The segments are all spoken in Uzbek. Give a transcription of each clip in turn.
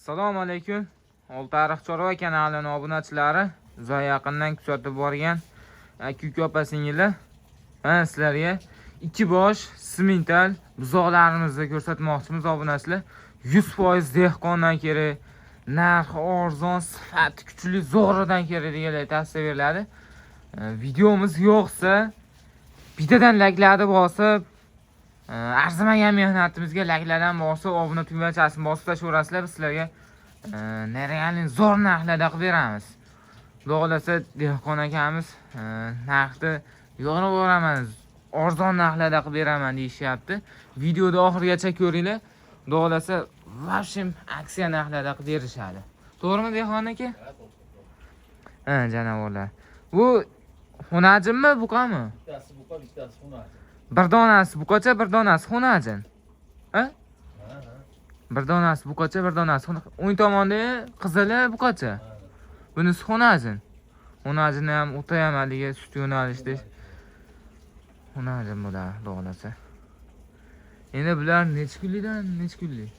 Assalomu alaykum. Oltiariq chorva kanalining obunachilari, uzoq yaqindan kuzatib borgan aka, opa, singillar. Mana sizlarga ikki bosh simental buzoqlarimizni ko'rsatmoqchimiz, obunachilar. 100% dehqondan kerak, narxi arzon, sifati kuchli, zo'ridan kerak deganlar tavsiya beriladi. Videomiz yo'qsa bittadan layklarni bosib, arzimagan mehnatimizga layklardan bosib, obuna tugmachasini bosib tashlayverasizlar. Biz sizlarga нереальный zo'r narxlarda qilib beramiz. Xudo xohlasa, dehqon akamiz narxni yorib yuboraman, arzon narxlarda qilib beraman deyishyapti. Videoni oxirigacha ko'ringlar. Xudo xohlasa, вообще aksiya narxlarda qilib berishadi. To'g'rimi, dehqon aka? Ha, janavorlar. Bu xunajinmi, buqami? Bittasi buqa, bittasi xunajin. Bir donasi buqacha, bir donasi xunajin. Ha? Ha. Bir donasi buqacha, bir donasi o'ng tomonda qizili buqacha. Bunisi xunajin. Xunajini ham o'ta ham haligi sut yo'nalishda xunajin bo'ladi, xudo xohlasa. Endi bular necha kunlikdan, necha kunlik?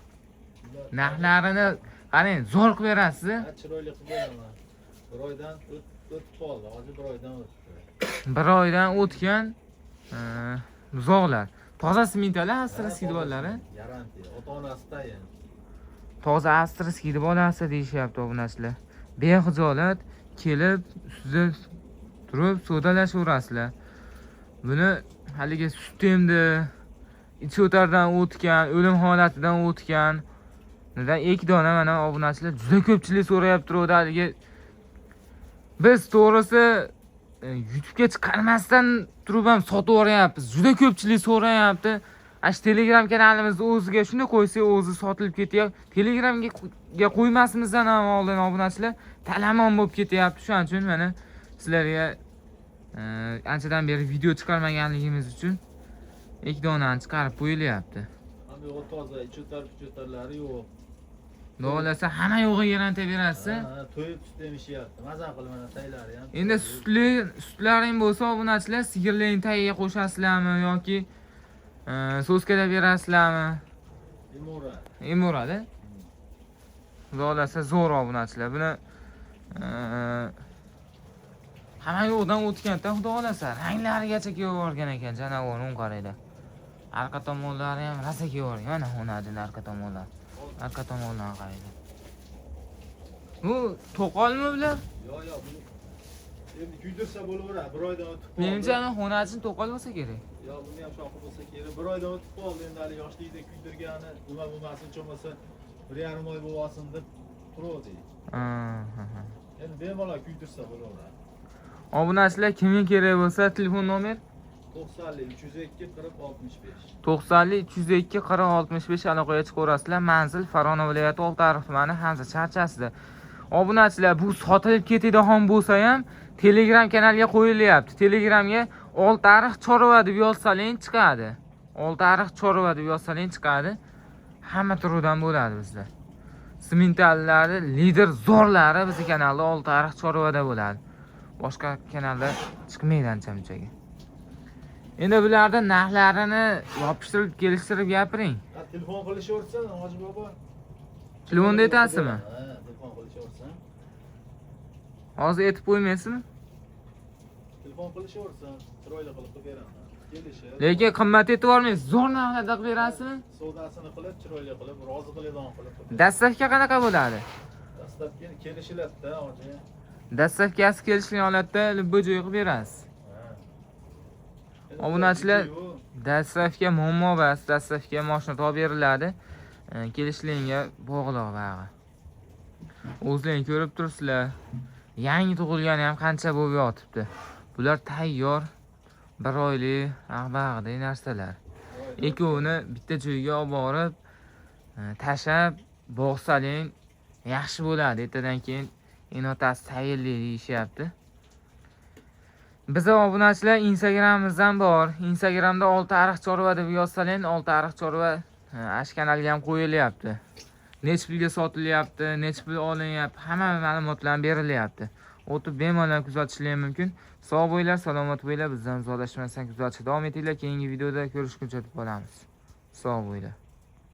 Narxlarini qarang, zo'r qilib berasiz. Ha, chiroyli qilib beraman. Bir oydan o'tib qoldi. Hozir bir oydan o'tdi. Bir oydan o'tgan buzoqlar. Toza simentalar, австрийский bolalari. Garantiya. Ota-onasi tayin. Toza австрийский bolasi deyishyapti, obunachilar. Bexijolat kelib ustida turib savdolashaverasizlar. Buni haligi sut emdi, ich o'tardan o'tgan, o'lim holatidan o'tgan. Neden ikki dona mana, obunachilar, juda ko'pchilik so'rayapti turuvdi haligi. Biz to'g'risi YouTube'ga chiqarmasdan turib ham sotib yuboryapmiz. Juda ko'pchilik so'rayapti. Ana shu Telegram kanalimizni o'ziga shunday qo'ysak, o'zi sotilib ketyapti. Telegramga qo'ymasimizdan ham oldin, obunachilar, talamon bo'lib ketyapti. Shuning uchun mana sizlarga anchadan beri video chiqarmaganligimiz uchun ikki donani chiqarib qo'yilyapti. Hamma yo'g'i toza, ich o'tar, puch o'tarlari yo'q. Xudo xohlasa, hamma yo'g'iga garantiya berasiz. Ha, to'yib sut emishyapti. Maza qilib mana taylari ham. Endi sutli sutlaring bo'lsa, obunachilar, sigirlarning tagiga qo'shasizlarmi yoki соска da berasizlarmi? Emura. Emuradi. Xudo xohlasa, zo'r, obunachilar. Buni hamma yo'qdan o'tganda, xudo xohlasa, ranglarigacha kelib yuborgan ekan janavor, o'ng qaranglar. Arqa tomonlari ham rosa kelib yuborgan. Mana xonadin arqa tomonlari. Arqa tomondan qaranglar. Bu to'qolmi bular? Yo'q, buni endi kuydirsa bo'laveradi. Bir oydan o'tib qoldi. Menimcha, ana xonajin to'qol bo'lsa kerak. Yo'q, buni ham shoxi bo'lsa kerak. Bir oydan o'tib qoldi. Endi hali yoshligida kuydirgani nima bo'lmasin, bo'lmasa 1,5 oy bo'lsin deb turuvdik. Ha. Endi bemalol kuydirsa bo'laveradi. Obunachilar, kimga kerak bo'lsa, telefon nomer 90 302 40 65. 90 302 40 65 aloqaga chiqaverasizlar. Manzil Farg'ona viloyati, Oltiariq tumani, Hamza charchasida. Obunachilar, bu sotilib ketadigan bo'lsa ham Telegram kanaliga qo'yilyapti. Telegramga Oltiariq chorva deb yozsaling chiqadi. Oltiariq chorva deb yozsaling chiqadi. Hamma turidan bo'ladi bizda. Simentallari, lider zo'rlari bizni kanalda, Oltiariq chorvada bo'ladi. Boshqa kanalda chiqmaydi ancha munchaga. Endi bularda narxlarini yopishtirib, kelishtirib gapiring. Ha, telefon qilishaversin, Hoji bobo. Telefonda aytasizmi? Ha, telefon qilishaversin. Hozir aytib qo'ymaysizmi? Telefon qilishaversin, chiroyli qilib qilib beraman. Kelishib. Lekin qimmat aytib yubormaysiz. Zo'r narxlarda qilib berasizmi? Savdosini qilib, chiroyli qilib, rozi qiladigan qilib qilib beraman. Доставка qanaqa bo'ladi? Доставка kelishiladi-da, hoji. Доставка si kelishgan holatda любой joyga qilib berasiz. Ha. Endi Obunachilar, yo'q. Доставка muammo emas, доставка mashina topib beriladi. Kelishlikka bog'liq bag'i. O'zlaring ko'rib turibsizlar. Yangi tug'ilgani ham qancha bo'lib yotibdi. Bular tayyor bir oylik ag'bag'dek narsalar. Ikkovini bitta joyga olib borib, tashlab boqsaling yaxshi bo'ladi. Ertadan keyin enotasi tayinli deyishyapti. Biza, obunachilar, Instagramimizdan bor. Instagramda Oltiariq chorva deb yozsalang, Oltiariq chorva ash kanalga ham qo'yilyapti. Necha pulga sotilyapti, necha pul olinyapti, hamma ma'lumotlar berilyapti. O'tib bemalol kuzatishlari mumkin. Sog' bo'linglar, salomat bo'linglar. Bizdan uzoqlashmasdan kuzatishda davom etinglar. Keyingi videoda ko'rishguncha deb qolamiz. Sog' bo'linglar.